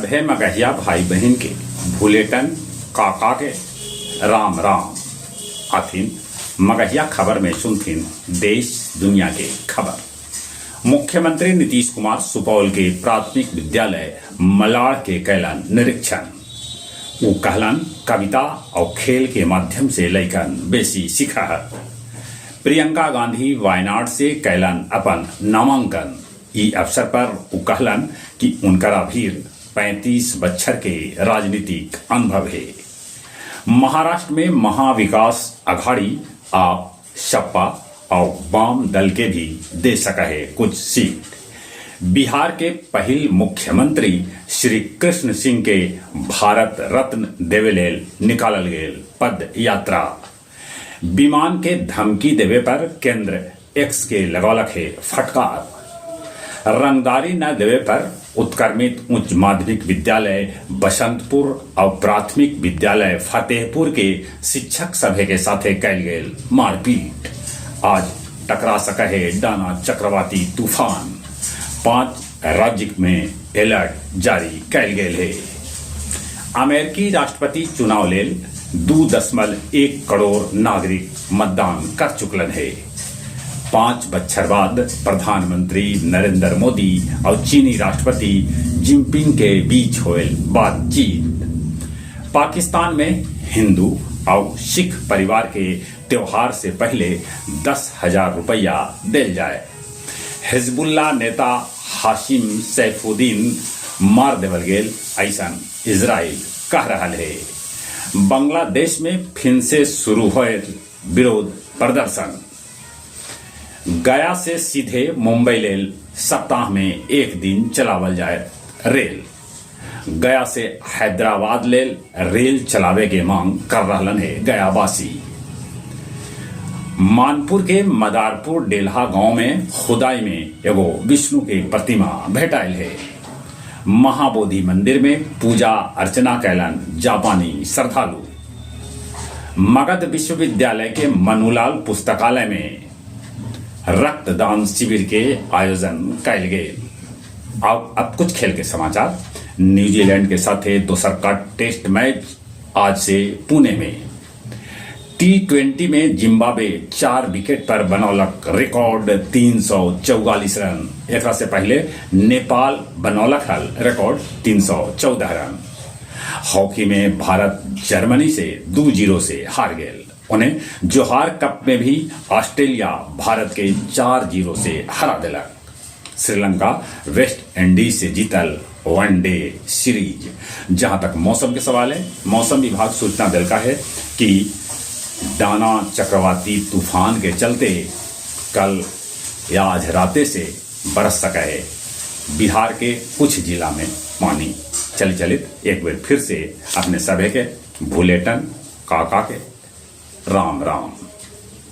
सभे मगहिया भाई बहिन के भुलेटन काका के राम राम। आथिन मगहिया खबर में सुनथिन देश दुनिया के खबर। मुख्यमंत्री नीतीश कुमार सुपौल के प्राथमिक विद्यालय मलाड़ के कैलन निरीक्षण। ऊ कहलन कविता और खेल के माध्यम से लइकन बेसी सीखऽ हथ। प्रियंका गांधी वायनाड से कैलन अपन नामांकन। ई अवसर पर ऊ कहलन कि उनकरा भीर 35 बच्छर के राजनीतिक अनुभव हे। महाराष्ट्र में महाविकास अघाड़ी आप, सपा आउ वाम दल के भी दे सकहे कुछ सीट। बिहार के पहिल मुख्यमंत्री श्री कृष्ण सिंह के भारत रत्न देवे लेल निकालल गेल पद यात्रा। विमान के धमकी देवे पर केंद्र एक्स के लगौलक हे फटकार। रंगदारी न देवे पर उत्क्रमित उच्च माध्यमिक विद्यालय बसंतपुर आउ प्राथमिक विद्यालय फतेहपुर के शिक्षक सभे के साथे कैल गेल मारपीट। आज टकरा सकहे डाना चक्रवाती तूफान। पाँच राज्य में अलर्ट जारी कैल गेल हे। अमेरिकी राष्ट्रपति चुनाव लेल 2.1 करोड़ नागरिक मतदान कर चुकलन हे। 5 बच्छर बाद प्रधानमंत्री नरेंद्र मोदी और चीनी राष्ट्रपति जिनपिंग के बीच होयल बातचीत। पाकिस्तान में हिंदू और सिख परिवार के त्योहार से पहले 10,000 रुपया देल जाए। हिजबुल्लाह नेता हाशिम सैफुद्दीन मार देवल गेल, ऐसन इजराइल कह रहा है। बांग्लादेश में फिर से शुरू होए विरोध प्रदर्शन। गया से सीधे मुंबई लेल सप्ताह में एक दिन चलावल जाए रेल। गया से हैदराबाद लेल रेल चलावे के मांग कर रहलन है गयावासी। मानपुर के मदारपुर डेल्हा गांव में खुदाई में एगो विष्णु के प्रतिमा भेटाइल है। महाबोधि मंदिर में पूजा अर्चना कैलन जापानी श्रद्धालु। मगध विश्वविद्यालय के मनुलाल पुस्तकालय में रक्तदान शिविर के आयोजन कैल गेल। अब कुछ खेल के समाचार। न्यूजीलैंड के साथे दोसर का टेस्ट मैच आज से पुणे में। टी20 में जिम्बाब्वे 4 विकेट पर बनौलक रिकॉर्ड 344 रन। एकरा से पहले नेपाल बनौलक हल रिकॉर्ड 314 रन। हॉकी में भारत जर्मनी से 2-0 से हार गेल। उन्हें जोहार कप में भी ऑस्ट्रेलिया भारत के 4-0 से हरा दिलक। श्रीलंका वेस्ट इंडीज से जीतल वनडे सीरीज। जहां तक मौसम के सवाल है, मौसम विभाग सूचना दिलका है कि डाना चक्रवाती तूफान के चलते कल या आज राते से बरस सका है बिहार के कुछ जिला में पानी। चल चलित एक बार फिर से अपने सभे के भुलेटन काका के राम राम।